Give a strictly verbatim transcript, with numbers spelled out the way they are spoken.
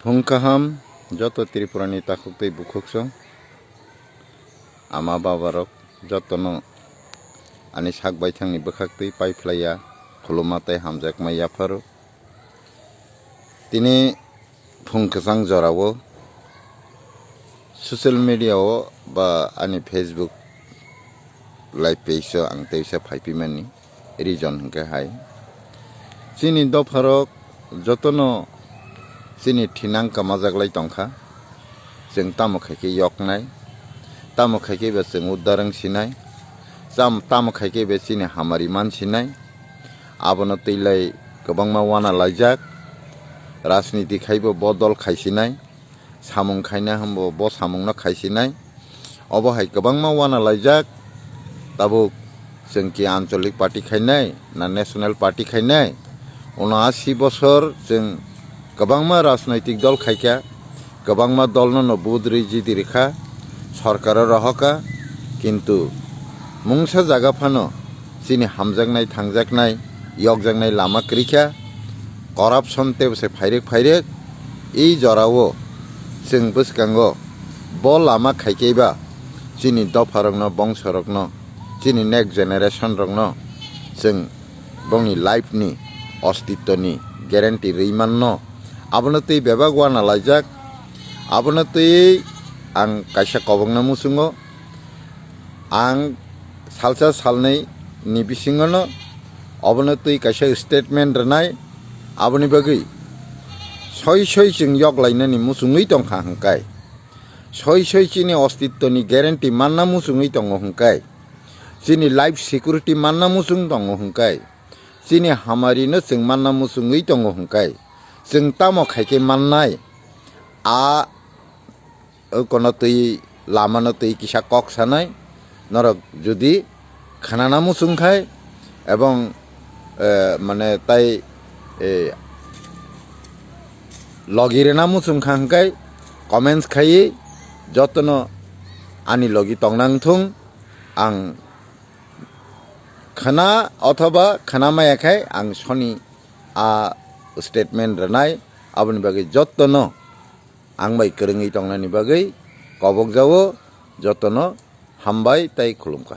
Phung kaham joto Tripurani takhuk tei bukhuksong, ama babarok jotono ani sak baithangni bwkhaktwi paiphlaiya khuluma tei hamjakma yapharo. Tini phung kwchang jorao social media o ba ani Facebook live page o ang teisa phaipimani reason hwnkhe hai, chini dopharok jotono chini thinang kwmajaklai tongkha. Chwng tamo khaikhe yoknai, tamo khaikhe ba chwng uddar wng sinai, cham-, tamo khaikhe ba chini hamari man sinai. Abono twilai kwbangma wana laijak, rajniti khaibo bo dol khaisinai, samung khaina hwnbo bo samungno khaisinai. Obo hai kwbangma wana laijak, tabuk chwng ki ancholik party khainai na national party khainai? Uno asi bosor chwng kwbangma rajnaitik dol khaikha, kwbangma dolno no vote rwi jidi rikha, sorkaro rohokha, kintu mungsa jaga phano chini hamjaknai thangjaknai yokjaknai lama kwrwikha, corruption tei bwsai phairwk phairwk. I jorao chwng bwskango bo lama khaikhe ba chini dopharokno, bongsorokno, chini next generation rokno chwng bongni life ni, ostitto ni guarantee rwi manno. Abono twi bebak wana laijak. Abono twi ang kaisa kobokna muchungo, ang salsa salnwi ni bisingono obono twi kaisa statement rwnai. Aboni bagwi soi soi chwng yoklainani muchungwi tongkha hwnkhe, soi soi chini ostitto ni guarantee manna muchungwi tongo hwnkhe, chini life security manna muchung tongo hwnkhe, chini hamari no chwng manna muchungwi tongo hwnkhe, chwng tamo khaikhe mannai? A kono twi, lama no twi kisa kok sanai, norok jodi khanana muchung khai, ebong, eh, mane tai, eh, logi rwna muchung kha hwnkhe comments khaiwi jotono ani logi tongnang thung. Ang khana othoba khana maya khai ang soni a statement rwnai, aboni bagwi jotono ang bai kwrwngwi tongnani bagwi kobok jao, jotono hambai tei khulumkha.